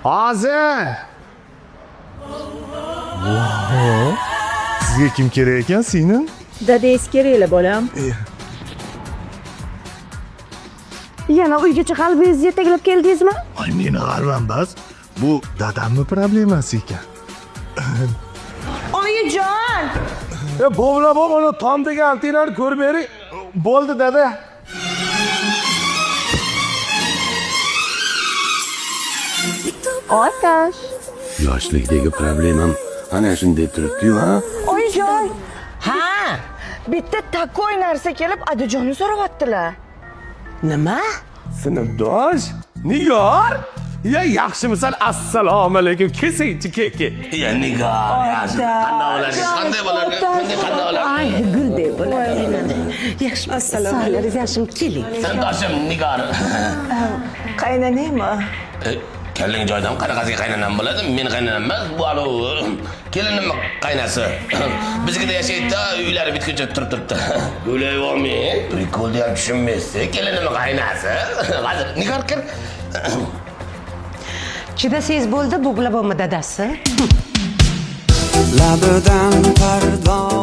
Hozir. Sizga kim kerak ekan, singlim? Dadangiz keraklar, bolam. Yana uygacha qalbingizni yetaklab keldingizmi? Ay, meni g'arbam bas. Bu dadamni problemasi ekan. Oyijon! Bobla bob, ana tomdagi antenani ko'rib bering. Bo'ldi, dada. Otash. Yoshlikdagi problemam ana shunday turibdi-yu, ha? Oyijon! Ha! Bitta takoy narsa kelib Adijonni so'rayaptilar. Nima? Sinfdosh, Nigor. Ya, yaxshimisan? Assalomu alaykum. Kelsangchi, ke, ke. Ya, Nigor, yaxshi. Qanday bo'ladi? Qanday bo'ladi? Qanday bo'ladi? Ay, guldek bo'ladi. Yaxshimi? Assalomu alaykum. Yaxshimi? Keling. Sinfdoshim Nigor. Qaynanangmi? Kallang joyidan, qanaqasiga qaynanam bo'ladi? Meni qaynanam emas, bu anavi kelinimni qaynasi. Biznikida yashaydi-da, uylari bitguncha turib turibdi. O'ylayapman. Prikolni ham tushunmaysiz. Kelinimni qaynasi. Hozir Nigor, kir. Chidasangiz bo'ldi, bo'g'la bo'lma, dadasi. Labidan pardoz.